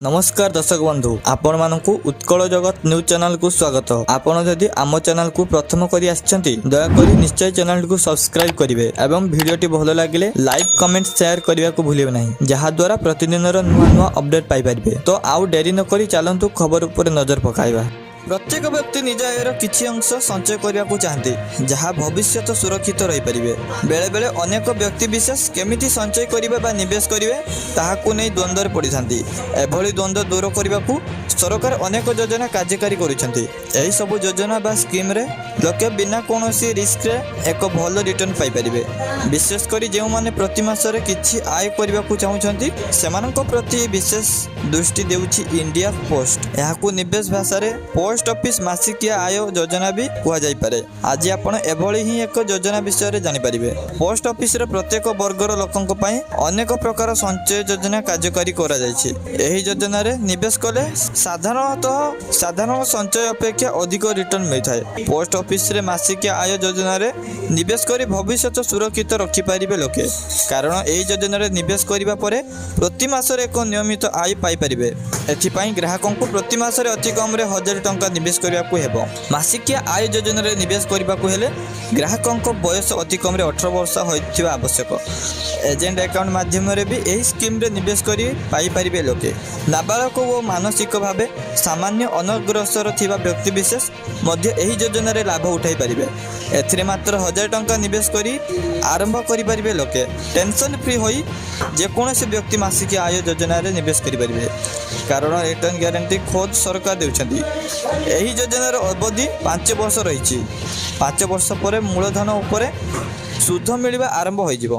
ନମସ୍କାର ଦର୍ଶକ ବନ୍ଧୁ, ଆପଣମାନଙ୍କୁ ଉତ୍କଳ ଜଗତ ନ୍ୟୁଜ୍ ଚ୍ୟାନେଲକୁ ସ୍ୱାଗତ। ଆପଣ ଯଦି ଆମ ଚ୍ୟାନେଲକୁ ପ୍ରଥମ କରି ଆସିଛନ୍ତି, ଦୟାକରି ନିଶ୍ଚୟ ଚ୍ୟାନେଲଟିକୁ ସବସ୍କ୍ରାଇବ କରିବେ ଏବଂ ଭିଡ଼ିଓଟି ଭଲ ଲାଗିଲେ ଲାଇକ୍, କମେଣ୍ଟ, ସେୟାର କରିବାକୁ ଭୁଲିବେ ନାହିଁ, ଯାହାଦ୍ୱାରା ପ୍ରତିଦିନର ନୂଆ ନୂଆ ଅପଡେଟ୍ ପାଇପାରିବେ। ତ ଆଉ ଡେରି ନକରି ଚାଲନ୍ତୁ, ଖବର ଉପରେ ନଜର ପକାଇବା। ପ୍ରତ୍ୟେକ ବ୍ୟକ୍ତି ନିଜ ଆୟର କିଛି ଅଂଶ ସଞ୍ଚୟ କରିବାକୁ ଚାହାନ୍ତି, ଯାହା ଭବିଷ୍ୟତ ସୁରକ୍ଷିତ ରହିପାରିବେ। ବେଳେବେଳେ ଅନେକ ବ୍ୟକ୍ତି ବିଶେଷ କେମିତି ସଞ୍ଚୟ କରିବେ ବା ନିବେଶ କରିବେ, ତାହାକୁ ନେଇ ଦ୍ୱନ୍ଦ୍ୱରେ ପଡ଼ିଥାନ୍ତି। ଏଭଳି ଦ୍ୱନ୍ଦ୍ୱ ଦୂର କରିବାକୁ ସରକାର ଅନେକ ଯୋଜନା କାର୍ଯ୍ୟକାରୀ କରୁଛନ୍ତି। ଏହି ସବୁ ଯୋଜନା ବା ସ୍କିମ୍ରେ ଲୋକେ ବିନା କୌଣସି ରିସ୍କରେ ଏକ ଭଲ ରିଟର୍ଣ୍ଣ ପାଇପାରିବେ। ବିଶେଷ କରି ଯେଉଁମାନେ ପ୍ରତି ମାସରେ କିଛି ଆୟ କରିବାକୁ ଚାହୁଁଛନ୍ତି, ସେମାନଙ୍କ ପ୍ରତି ବିଶେଷ ଦୃଷ୍ଟି ଦେଉଛି ଇଣ୍ଡିଆ ପୋଷ୍ଟ। ଏହାକୁ ନିବେଶ ଭାଷାରେ ପୋଷ୍ଟ ଅଫିସ ମାସିକିଆ ଆୟ ଯୋଜନା ବି କୁହାଯାଇପାରେ। ଆଜି ଆପଣ ଏଭଳି ହିଁ ଏକ ଯୋଜନା ବିଷୟରେ ଜାଣିପାରିବେ। ପୋଷ୍ଟ ଅଫିସର ପ୍ରତ୍ୟେକ ବର୍ଗର ଲୋକଙ୍କ ପାଇଁ ଅନେକ ପ୍ରକାର ସଞ୍ଚୟ ଯୋଜନା କାର୍ଯ୍ୟକାରୀ କରାଯାଇଛି। ଏହି ଯୋଜନାରେ ନିବେଶ କଲେ ସାଧାରଣତଃ ସାଧାରଣ ସଞ୍ଚୟ ଅପେକ୍ଷା ଅଧିକ ରିଟର୍ଣ୍ଣ ମିଳିଥାଏ। ପୋଷ୍ଟ ଅଫିସରେ ମାସିକିଆ ଆୟ ଯୋଜନାରେ ନିବେଶ କରି ଭବିଷ୍ୟତ ସୁରକ୍ଷିତ ରଖିପାରିବେ ଲୋକେ। କାରଣ ଏହି ଯୋଜନାରେ ନିବେଶ କରିବା ପରେ ପ୍ରତି ମାସରେ ଏକ ନିୟମିତ ଆୟ ପାଇପାରିବେ। ଏଥିପାଇଁ ଗ୍ରାହକଙ୍କୁ ପ୍ରତି ମାସରେ ଅତି କମରେ 1000 ଟଙ୍କା ନିବେଶ କରିବାକୁ ହେବ। ମାସିକିଆ ଆୟ ଯୋଜନାରେ ନିବେଶ କରିବାକୁ ହେଲେ ଗ୍ରାହକଙ୍କ ବୟସ ଅତି କମରେ 18 ବର୍ଷ ହୋଇଥିବା ଆବଶ୍ୟକ। ଏଜେଣ୍ଟ ଆକାଉଣ୍ଟ ମାଧ୍ୟମରେ ବି ଏହି ସ୍କିମ୍ରେ ନିବେଶ କରି ପାଇପାରିବେ ଲୋକେ। ନାବାଳକ ଓ ମାନସିକ ଭାବେ ସାମାନ୍ୟ ଅନଗ୍ରସର ଥିବା ବ୍ୟକ୍ତିବିଶେଷ ମଧ୍ୟ ଏହି ଯୋଜନାରେ ଲାଭ ଉଠାଇ ପାରିବେ। ଏଥିରେ ମାତ୍ର 1000 ଟଙ୍କା ନିବେଶ କରି ଆରମ୍ଭ କରିପାରିବେ ଲୋକେ। ଟେନସନ୍ ଫ୍ରି ହୋଇ ଯେକୌଣସି ବ୍ୟକ୍ତି ମାସିକିଆ ଆୟ ଯୋଜନାରେ ନିବେଶ କରିପାରିବେ, କାରଣ ରିଟର୍ଣ୍ଣ ଗ୍ୟାରେଣ୍ଟି ଖୋଦ୍ ସରକାର ଦେଉଛନ୍ତି। ଏହି ଯୋଜନାର ଅବଧି 5 ବର୍ଷ ରହିଛି। 5 ବର୍ଷ ପରେ ମୂଳଧନ ଉପରେ ସୁଧ ମିଳିବା ଆରମ୍ଭ ହୋଇଯିବ।